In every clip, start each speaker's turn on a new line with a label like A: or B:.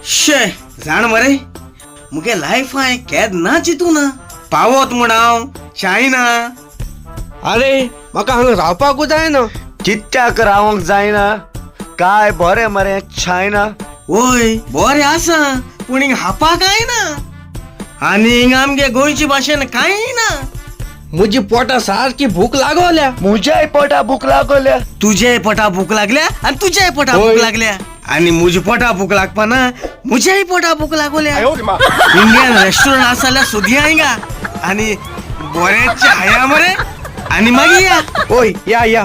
A: शे जाण मरे, मुगे लायफ हांवें केन्ना चिंतू ना पावत म्हूण हांव चायना.
B: आरे म्हाका हांगा रावपाकूच जायना.
C: कित्याक रावंक जायना? काय बरें मरे चायना.
A: वय बरें आसा, पूण हिंग हापा काय ना आनी हिंग आमगे गोंयचे भाशेन कांय ना.
B: म्हजी पोटा सारकी भूक लागोल्या.
C: मुज्याय पोटा भूक लागोल्या.
A: तुझ्याय पोटा भूक लागल्या आणि तुझ्याय पोटा भूक
B: होय.
A: लागल्या आणि मुझे पोटा भूक लागपा ना, मुझ्याय पोटा भूक लागोल्या. इंडियन रेस्टॉरंट आसा जाल्यार सोदया हिंगा आणि बरें चाया मरे आणि मागीर या.
B: ओय या या.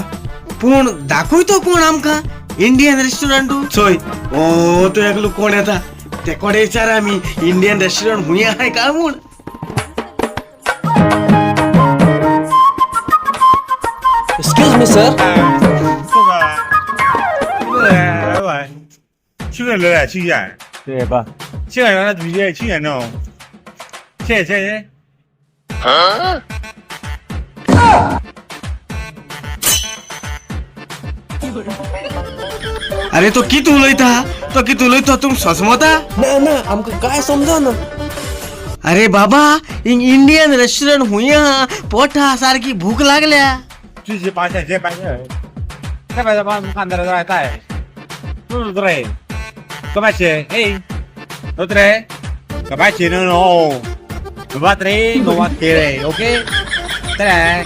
A: पूण दाखयतो कोण आमकां इंडियन रेस्टॉरंट? चोय, ओ तो एकलो कोण येता ते कोडे विचार आमी इंडियन रेस्टॉरंट हुंय आहाय काय म्हूण.
B: Excuse me sir.
D: 对吧？七个人那直接七个哦，谢谢谢谢。
A: अरे तो कित उलयता, तो कित उलयता तुम सजमता?
B: ना ना, आमकां काय समजना.
A: अरे बाबा, हिंग इंडियन रेस्टॉरंट हुंय आहा? पोटा सारकी भूक लागल्या.
D: 这是八千，这八千，这八千把看到了带，对对，个八千，哎，对对，个八千哦，个八tres，个八tres，OK，再来，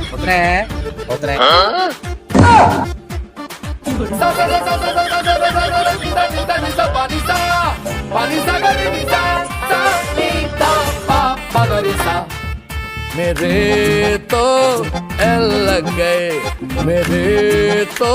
D: 我tres，我tres。
E: मेरे तो एल लग गए, मेरे तो.